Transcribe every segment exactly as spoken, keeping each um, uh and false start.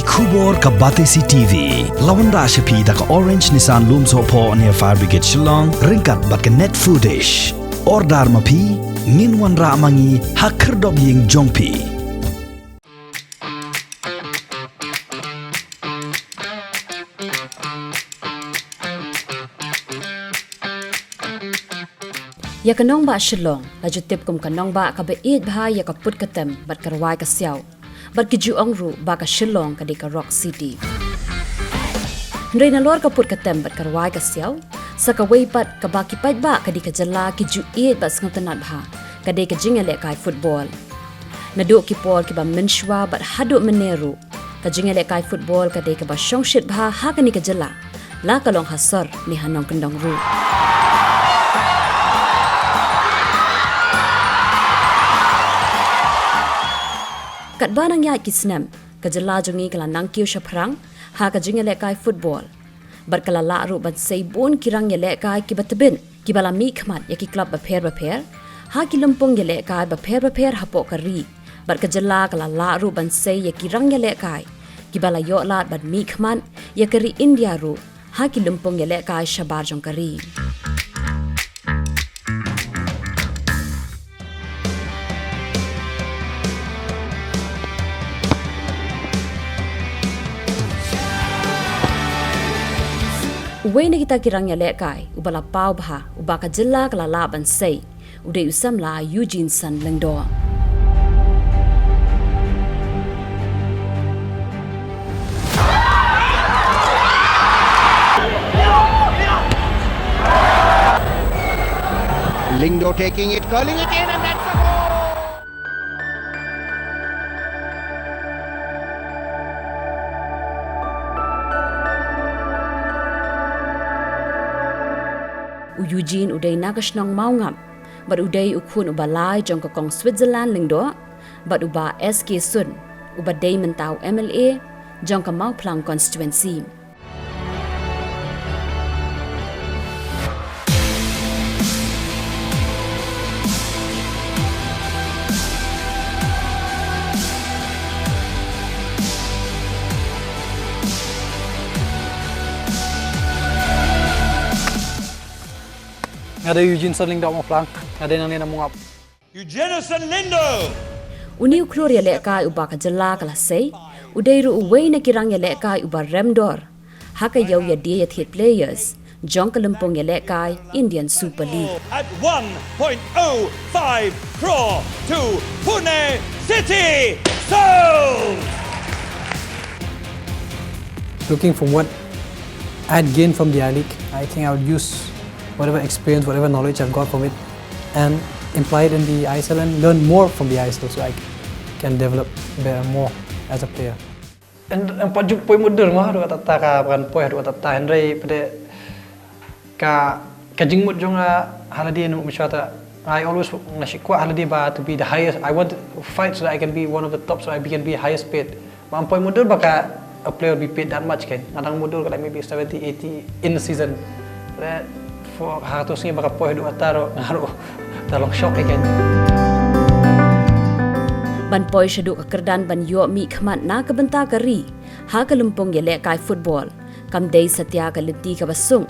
Khubor ka Batesi T V. La wanrah sha phi da ka Orange Nissan Lumsohphoh near Fire Brigade Shillong, ryngkat bad ka Net Foodish. Order ma phi, ngin wanrah ma ngi ha khyrdop ïing jong phi. Ïa ka nongbah Shillong la ju tip kum ka nongbah kaba ïeit bha ïa ka put ka tem bad ka rwai ka siaw. Bad ki ju ong ruh ba ka Shillong ka dei ka Rock City. Hynrei nalor ka put ka tem bad ka rwai ka siaw, sa kawei pat kaba ki paidbah ka dei ka jylla ki ju ïeit bad sngewtynnad bha, ka dei ka jingïalehkai football. Naduh ki por kiba mynshuwa bad haduh mynne ruh, ka jingïalehkai football ka dei kaba shongshit bha ha kane ka jylla, la ka long ha sor ne ha nongkyndong ruh. Katba nang ïaid ki snem, ka jylla jong ngi ka la nang kiew shaphrang ha ka jingïalehkai football. Bad ka la lah ruh ban sei bun ki rang ïalehkai kiba tbit, kiba la mihkhmat ïa ki club bapher bapher ha ki lympung ïalehkai bapher bapher hapoh ka ri. Bad ka jylla ka la lah ruh ban sei ïa ki rang ïalehkai kiba la ïoh lad ban mihkhmat ïa ka ri India ruh ha ki lympung ïalehkai shabar jong ka ri. Uwei na kita ki rang ïalehkai uba la paw bha uba ka jylla ka la lah ban sei, u dei u samla Eugene San Lyngdoh. Lyngdoh taking it, curling it in, and that's a goal! U Eugene u dei na ka shnong Mawngap, bad u dei u khun uba lai jong ka kong Switzerland Lyngdoh, bad u Bah S K Sun, uba dei mynta u M L A jong ka Mawphlang constituency. Nga dei Eugene San Lyngdoh Mawphlang, nga dei nangne na Mawngap. Eugene San Lyngdoh. Une u khlur ïalehkai uba ka jylla ka la sei, u dei ruh uwei na ki rang ïalehkai uba rem dor ha ka ïew ïadie ïathied players jong ka lympung ïalehkai Indian Super League. At one point oh five crore to Pune City. Sold! Looking from what I'd gained from the I-League, I think I would use whatever experience, whatever knowledge I've got from it, and apply it in the I S L and learn more from the I S L so I can develop better, more as a player. And, and pat ju poi mutdur mo, haduh katta ka ban poi haduh katta, hynrei pat de ka, ka jingmut jong nga ha lade, mynshwa te, I always, nga sngewkwah ha lade ba to be the highest. I want to fight so that I can be one of the top, so I can be highest paid. Ba ym poi mutdur ba ka, a player be paid that much, kan. Nga dang mutdur ka, like, maybe seventy, eighty in the season. Te, for, ha kato sngi ba ka poi haduh katta ruh, nga ruh da long shock, kan. Ban poi shaduh ka kyrdan ban ïoh mihkhmat na ka bynta ka ri ha ka lympung ïalehkai football, kam dei satia ka lynti kaba suk.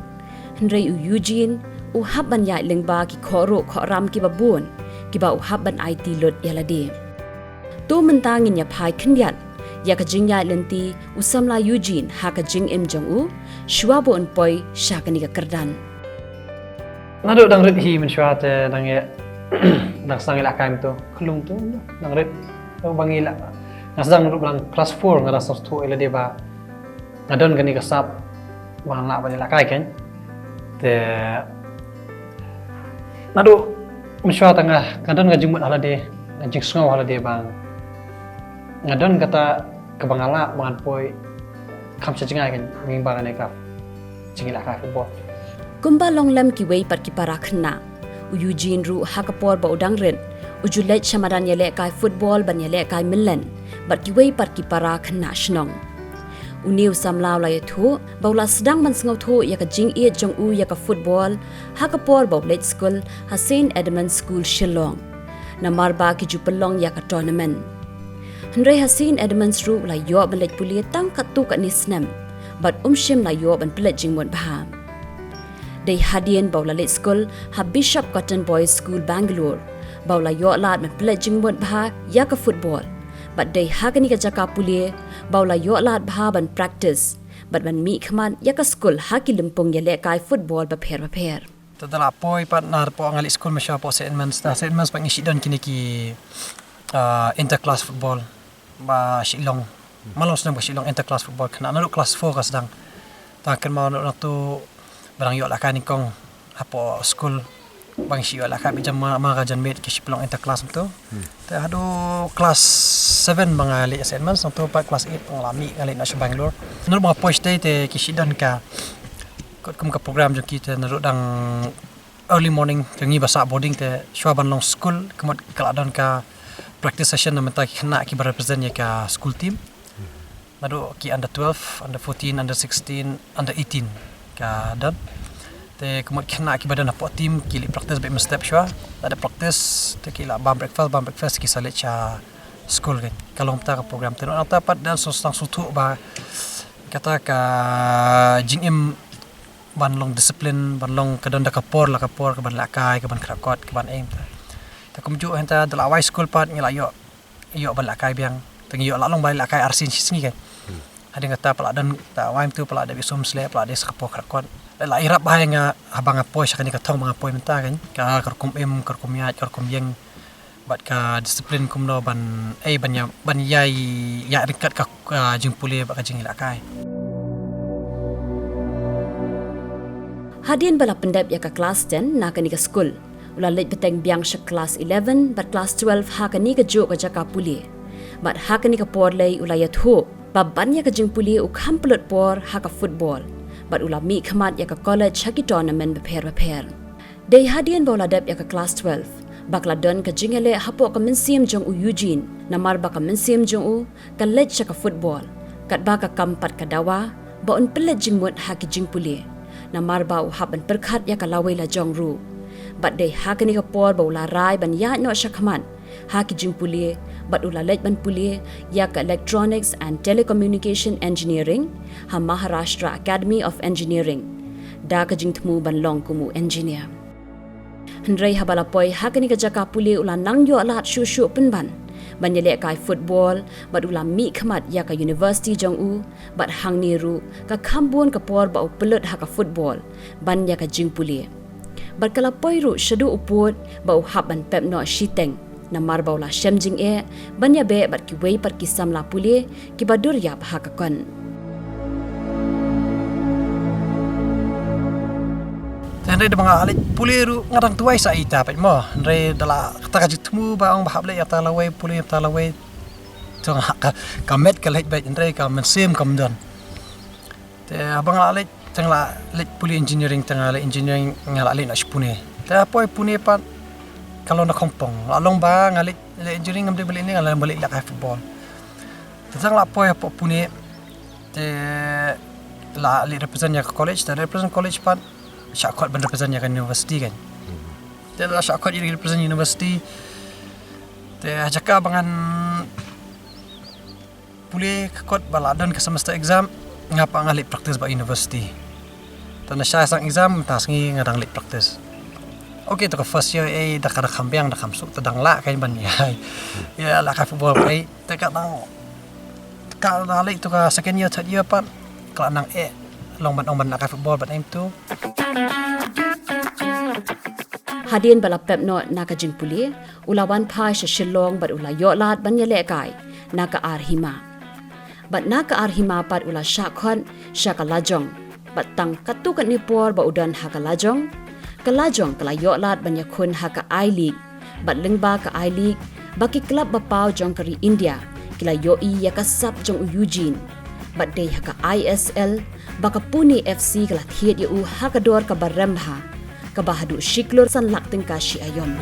Hynrei u Eugene u hap ban ïaid lyngba ki khohruh khohram kiba bun, kiba u hap ban aiti lut ïa lade. To mynta ngin ïa phai khyndiat ïa ka jingïaid lynti u samla Eugene ha ka jingim jong u, shuwa ba un poi sha kane ka kyrdan. Naduh dang rit hi mynshwa te dang ïa, dang sdang ïaleh kai mynta, khlung tu, dang rit. Ba ngi la, nga sdang naduh ba dang class four nga dang sngewthuh ïa lade ba nga don kane ka sap ba ngan lah ban ïalehkai, kan. Te naduh mynshwa te nga, nga don ka jingmut ha lade, ka jingsngew ha lade ba nga don kata kaba nga lah ba ngan poi kham sha jngai, kan, lyngba kane ka jingïalehkai football. Kumba long lem kiwei pat ki para khynnah, u Eugene ruh ha ka por ba u dang rit, u ju leit sha madan ïalehkai football ban ïalehkai myllen bad kiwei pat ki para khynnah shnong. Une u samla u la ïathuh ba u la sdang ban sngewthuh ïa ka jingïeit jong u ïa ka football ha ka por ba u leit skul ha Saint Edmund School Shillong, namar ba ki ju pynlong ïa ka tournament. Hynrei ha Saint Edmund's ruh u la ïoh ban leit pule tang katto katne snem, bad um shym la ïoh ban pynleit jingmut bha. Dei hadien ba u la leit skul ha Bishop Cotton Boys School, Bangalore, ba u la ïoh lad ban pynleit jingmut bha ïa ka football. Bad dei ha kane ka jaka pule ba u la ïoh lad bha ban practice bad ban mih khmat ïa ka skul ha ki lympung ïalehkai football bapher bapher. Te da la poi pat na, hapoh nga leit skul mynshuwa hapoh Saint Edmund's, da Saint Edmund's pat ngi shu don kine ki, ah, inter-class football ba shu long. Malam snem ba shu long inter-class football, kane naduh class four ka sdang. Tang kynmaw naduh nangtu ba dang ïoh lehkai nyngkong hapoh skul, ba ngi shu ïoh lehkai beit jong ma, ma ka janmiet, ki shu pynlong inter-class nangtu. Te haduh class seven ba nga leit Saint Edmund's, nangtu pat class eight nga la mih nga leit noh sha Bangalore. Naduh ba nga poi shatei te ki shu don ka, katkum ka program jong ki te naduh dang early morning, ka ngi ba sah boarding te shuwa ban long skul, ka mut ka la don ka practice session na bynta ki khynnah kiba represent ïa ka school team. Naduh ki under twelve, under fourteen, under sixteen, under eighteen ka don. Te ka mut ki khynnah kiba don hapoh team ki leit practice beit mynstep shuwa. Lada practice te ki la bam breakfast, bam breakfast ki sa leit sha skul kan. Ka long kata ka program te, nangta pat da shu sdang sngewthuh ba kata ka jingim ban long discipline, ban long ka don da ka por la ka por, ka ban lehkai, ka ban khreh kot, ka ban aim. Te kumjuh hangta da la wai skul pat ngi la ïoh, ïoh ban lehkai biang. Te ngi ïoh la long ba lehkai arsien shi sngi kan. Hadien kata pat la don, da wai mynta pat la dep ïasum sleh, pat la dei sa ka por khreh kot. La ïarap bha ïa nga haba nga poi sha kane ka thong ba nga poi mynta kan. Ka, ka rukom im, ka rukom ïaid, ka rukom ïeng. Bad ka discipline kumno ban, eh, ban ïa, ban ïai ïaid ryngkat ka, ka jingpule bad ka jingïalehkai. Hadien ba la pyndep ïa ka class ten na kane ka skul, u la leit bteng biang sha class eleven bad class twelve ha kane kajuh ka jaka pule. Bad ha kane ka por lei u la ïathuh ba ban ïa ka jingpule u kham pynlut por ha ka football. Bad u la mih khmat ïa ka college ha ki tournament bapher bapher. Dei hadien ba u la dep ïa ka class twelve ba ka la don ka jingïaleh hapoh ka mynsiem jong u Eugene, namar ba ka mynsiem jong u ka leit sha ka football, katba ka kam pat ka dawa ba un pynleit jingmut ha ki jingpule, namar ba u hap ban pyrkhat ïa ka lawei lajong ruh. Bad dei ha kane ka por ba u la rai ban ïaid noh shakhmat ha ki jingpule, bad u la leit ban pule ïa ka Electronics and Telecommunication Engineering ha Maharashtra Academy of Engineering, da ka jingthmu ban long kum u engineer. Hynrei haba la poi ha kane ka jaka pule u la nang ïoh lad shuh shuh pynban ban ïalehkai football, bad u la mih khmat ïa ka university jong u, bad hangne ruh ka kham bun ka por ba u pynlut ha ka football ban ïa ka jingpule. Bad ka la poi ruh shaduh u pud ba u hap ban pep noh shiteng, namar ba u la shem jingeh ban ïabeh bad kiwei pat ki samla pule kiba dur ïap ha ka kon. Te hynrei da ba nga leit pule ruh nga dang duwai sa ita pat mo. Hynrei da la kata ka jingthmu ba ong ba hap leit ïa kata lawei, pule ïa kata lawei. Te nga ka, ka met ka leit beit, hynrei ka mynsiem kam don. Te haba nga la leit, te nga la leit pule engineering, te nga la leit engineering nga la leit noh sha Pune. Te hapoi Pune pat ka long da khongpong. La long ba nga leit, leit engineering ngam dei ba leit ne, nga la long ba leit lehkai football. Te tang la poi hapoh Pune, te la leit represent ïa ka college, te represent college pat shah khot ban represent ïa ka university kan. Te la shah khot ïa represent university. Te ha jaka ba ngan pule ka kot ba la don ka semester exam, nga pat nga leit practice bad university. Te na shai sang exam, mynta sngi nga dang leit practice. Okay, te ka first year, eh, da ka da kham biang, da kham suk, te dang lah kan ban ïa, ïa lehkai football, eh, te ka dang, ka da leit tu ka second year, third year pat, ka la nang eh long ban ong ban lehkai football, ban aim tu. Hadien ba la pep noh na ka jingpule, u la wan phai sha Shillong bad u la ïoh lad ban ïalehkai na ka Ar Hima. Bad na ka Ar Hima pat u la shah khot sha ka Lajong. Bad tang katto katne por ba u don ha ka Lajong, ka Lajong ka la ïoh lad ban ïakhun ha ka I-League. Bad lyngba ka I-League, ba ki club ba paw jong ka ri India ki la ïohi ïa ka sap jong u Eugene. Bad dei ha ka I S L ba ka Pune F C ka la thied ïa u ha ka dor kaba rem bha, kaba haduh shi klur san lak tyngka shi aïom.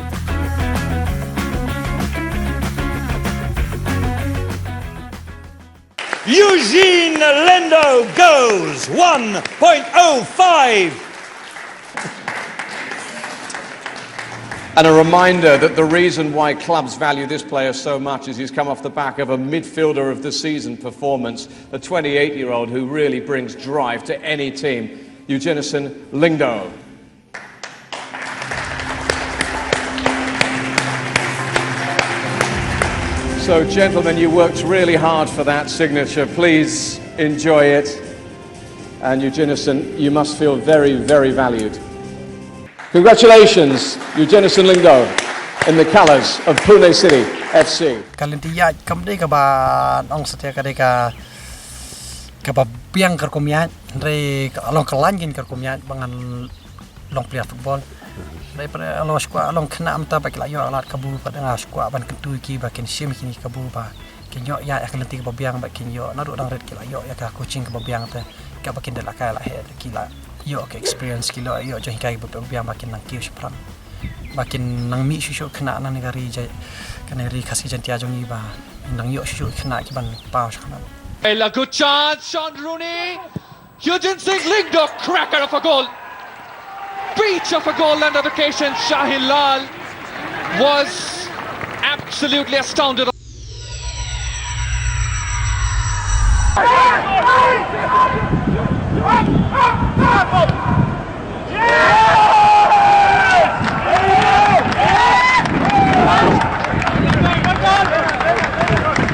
Eugene Lendo goes one point oh five. And a reminder that the reason why clubs value this player so much is he's come off the back of a midfielder of the season performance, a twenty-eight-year-old who really brings drive to any team, Eugenison Lyngdoh. So, gentlemen, you worked really hard for that signature. Please enjoy it. And Eugenison, you must feel very, very valued. Congratulations, Eugenison Lyngdoh, in the colours of Pune City F C. Ka lynti ïaid kam dei kaba ong satia ka dei ka, kaba biang ka rukom ïaid, hynrei ka long ka lain kin ka rukom ïaid ba ngan long player football. Hynrei pyrshah long shuwa long khynnah mynta ba ki la ïoh lad kabu, ba dang shuwa ban kyntu ïa ki ba kin shim kine kabu ba kin ïoh ïa ka lynti kaba biang ba kin ïoh naduh dang rit ki la ïoh ïa ka coaching kaba biang te kaba kin da la kai la he ki la ïoh ka experience ki la ïoh jong hikai kaba biang ba kin nang kiew shaphrang ba kin nang mih shuh shuh khynnah na ka ri jai ka ri Khasi Jaiñtia jong ngi ba nang ïoh shuh shuh khynnah ki ban paw shuh khynnah. A good chance, Shaun Rooney. Eugenison Lyngdoh, cracker of a goal. Beach of a goal and a vacation. Shaheen Lal was absolutely astounded.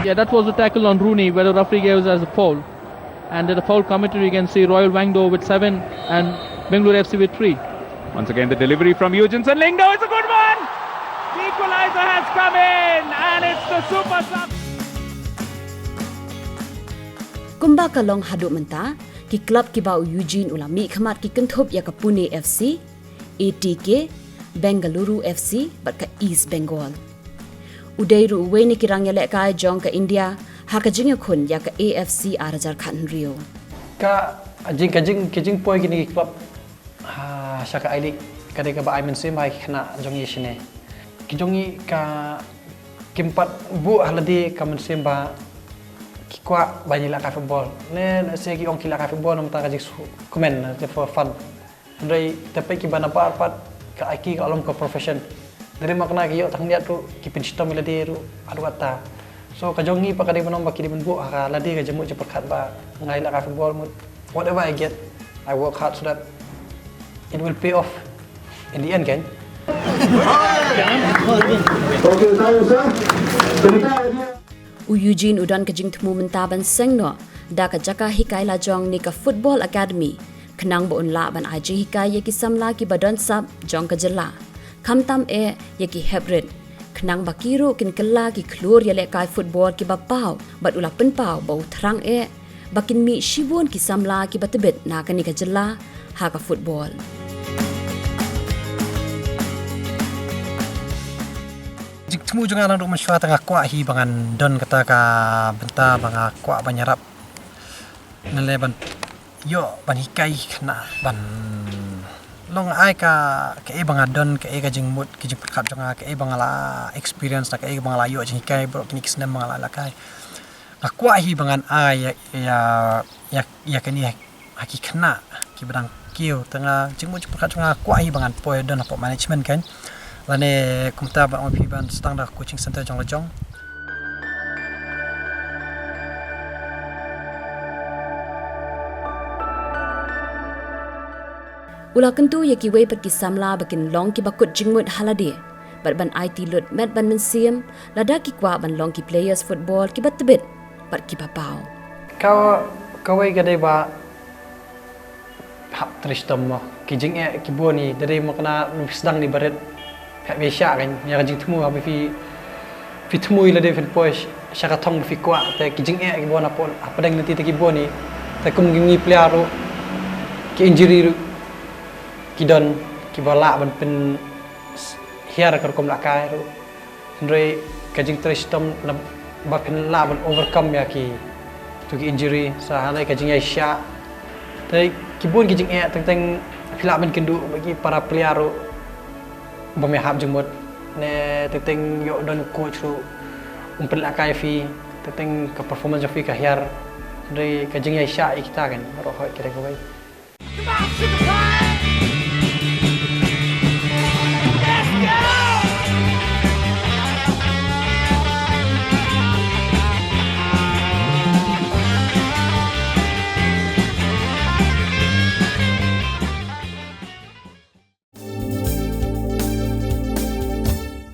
Yeah, that was a tackle on Rooney where the referee gave us as a foul. And at the foul commentary, you can see Royal Wangdo with seven and Bengaluru F C with three. Once again, the delivery from Eugenison Lyngdoh is a good one. The equalizer has come in, and it's the super sub. Kumba ka long haduh mynta, ki club kiba u Eugene u la mih khmat ki kynthup ïa ka Pune F C, A T K, Bengaluru F C bad ka East Bengal. U dei ruh uwei na ki rangïalehkai jong ka India ha ka jingïakhun ïa ka A F C ar hajar khathynriew. Ka jing ka jing ka jingpoi kine ki club ha sha ka I-League ka dei kaba ai mynsiem ha ki khynnah jong ngi shane. Ki jong ngi ka kim pat buh ha lade ka mynsiem ba ki kwah ban ïalehkai football. Ne ne se ki ong ki lehkai football namar ka jingsngewkmen, ne for fun. Hynrei te peit kiba nabar pat ka aiki ka long ka profession. Hynrei ma kane ki ïoh tang niat ruh ki pynshitom ïa lade ruh haduh katta. So ka jong ngi pat ka dei ban ong ba ki dei ban buh ha ka lade ka jingmut jingpyrkhat ba nga ïalehkai football mut whatever I get, I work hard so that it will pay off in the end kan. Okay, thank you, sir. Thank you. U Eugene u don ka jingthmu mynta ban seng noh da ka jaka hikai lajong ne ka Football Academy, khnang ba un lah ban ai jinghikai ïa ki samla kiba don sap jong ka jylla, khamtam eh ïa ki heprit, khnang ba ki ruh kin kylla ki khlur ïalehkai football kiba paw, bad u la pynpaw ba u thrang eh ba kin mih shibun ki samla kiba tbit na kane ka jylla ha ka football. Jingthmu jong nga naduh mynshuwa te nga kwah hi ba ngan don kata ka bynta ba nga kwah ban ïarap. Ngan leh ban ïoh ban hikai khynnah ban long ai ka, kaei ba nga don, kaei ka jingmut, ka jingpyrkhat jong nga, kaei ba nga la experience, na kaei ba nga la ïoh jinghikai baroh kine ki snem ba nga la lehkai. Nga kwah hi ba ngan ai ïa, ïa, ïa, ïa kane ha ki khynnah kiba dang kiew, te nga jingmut jingpyrkhat jong nga kwah hi ba ngan poi don hapoh management kan. Lane kumta ban ong phi ban sdang da coaching center jong lajong. U la kyntu ïa kiwei pat ki samla ba kin long kiba kut jingmut ha lade bad ban aiti lut met bad mynsiem lada ki kwah ban long ki players football kiba tbit bad kiba paw. Ka, kawei ka dei ba hap trei shitom mo. Ki jingeh ki bun hi, da dei mo kane, sdang ni barit. Phi hap ïa shah kan, ïa ka jingthmu, haba phi, phi thmu ïa lade phin poi sha ka thong ba phi kwah, te ki jingeh ki bun hapoh, hapdeng lynti te ki bun hi. Te kum ngi player ruh, ki injury ruh ki don, kiba lah ban pynhiar ka rukom lehkai ruh. Hynrei ka jingtrei shitom na ba phin lah ban overcome ïa ki, to ki injury, sa hangne ka jingïaishah. Te ki bun ki jingeh, teng teng phi lah ban kynduh bad ki para player ruh bym ïahap jingmut. Ne teng teng ïoh don coach ruh um pynlehkai phi, teng teng ka performance jong phi ka hiar. Hynrei ka jingïaishah ïa kita kan, baroh hoi kita kawei.